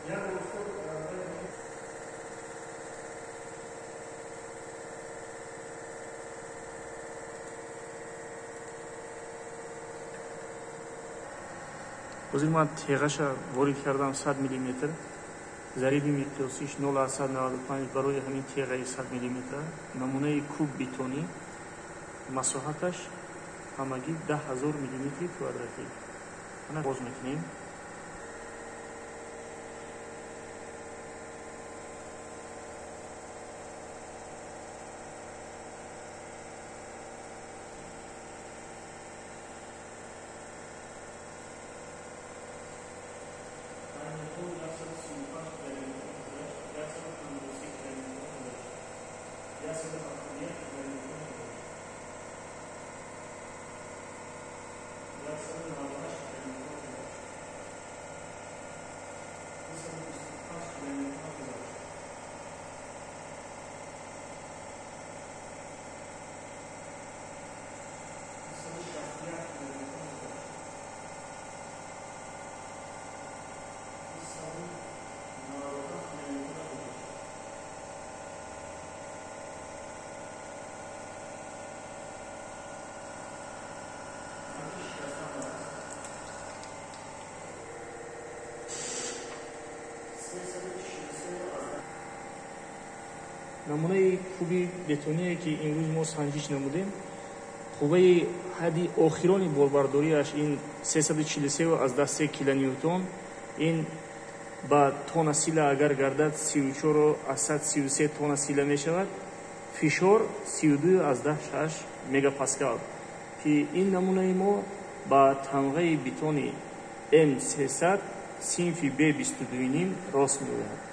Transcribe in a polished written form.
Ҳозир ман теғаша ворид кардам 100 миллиметр, зариби миқёсиш 0,95 барои ҳамин теғаи 100 миллиметр. Намунаи куб бетонӣ масоҳаташ ҳамагӣ 10 000 миллиметри квадратӣ. Ана боз мекунем. Намунаи куби бетоние, ки имрӯз мо санҷиш намудем, қувваи ҳадди охирони борбардориаш ин 343,3 килоньютон. Ин ба тонна сила агар гардад, 34,33 тонна сила мешавад. Фишор 32,6 мегапаскал, ки ин намунаи мо ба тамғаи бетони М300 синфи Б 22,5 рост меояд.